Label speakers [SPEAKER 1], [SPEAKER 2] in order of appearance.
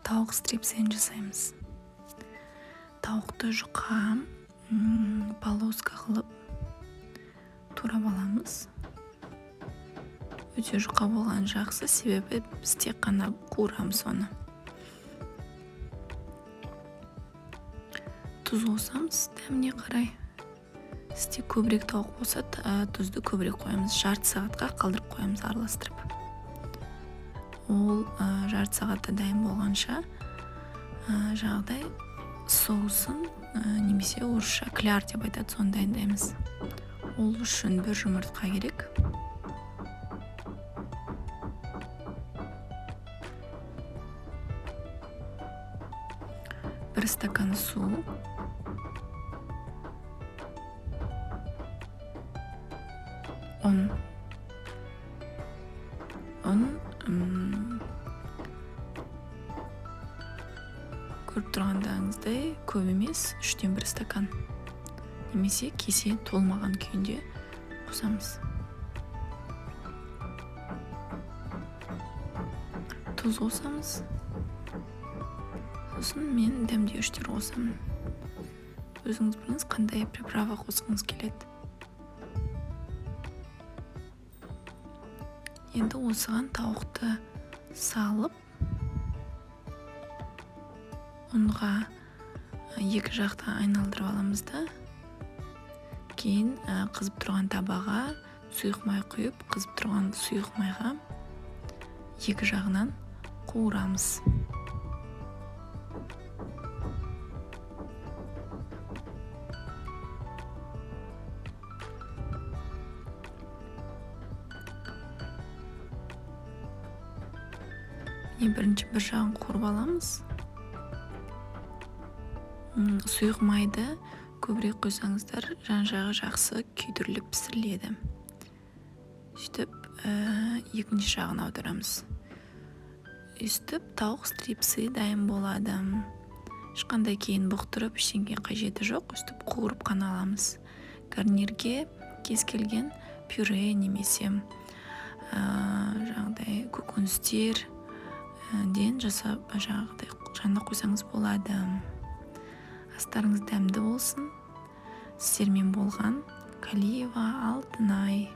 [SPEAKER 1] Тауық стрипсін жасаймыз. Тауықты жұқа полоска қылып турап аламыз. Өте жұқа болған жақсы, себебі біз тек қана қуырамыз оны. Тұз қосамыз дәміне қарай. Сізде көбірек тауық болса, тұзды көбірек қоямыз. Жарты сағатқа қалдырып қоямыз араластырып. Ол жарты сағатта дайын болғанша жаңағыдай соусын, немесе орысша кляр деп айтады, соны дайындаймыз. Ол үшін бір жұмыртқа керек. Бір стакан су. Ұн. Ұн көріп тұрғандарыңыздай көп емес, 1/3 стакан. Немесе кесе толмаған күйінде қосамыз. Тұз қосамыз. Сосын мен дәмдеуіштер қосамын. Өзіңіз біліңіз, қандай приправа қосқыңыз келеді. Енді осыған тауықты салып, ұнға екі жақта айналдырып аламыз да, кейін қызып тұрған табаға сұйық май құйып, қызып тұрған сұйық майға екі жағынан қуырамыз. Міне, бірінші бір жағын қуырып аламыз. Сұйық майды көбірек құйсаңыздар, жан-жағы жақсы күйдіріліп пісіріледі. Сөйтіп, екінші жағын аударамыз. Өйстіп тауық стрипсы дайын болады. Ешқандай кейін бұқтырып ештеңе қажеті жоқ, өйстіп қуырып қана аламыз. Гарнирге кез келген пюре немесе жаңағыдай көкөністер ден жасап, жаңағыдай жанына қойсаңыз болады. Астарыңыз дәмді болсын. Сіздермен болған Калиева Алтынай.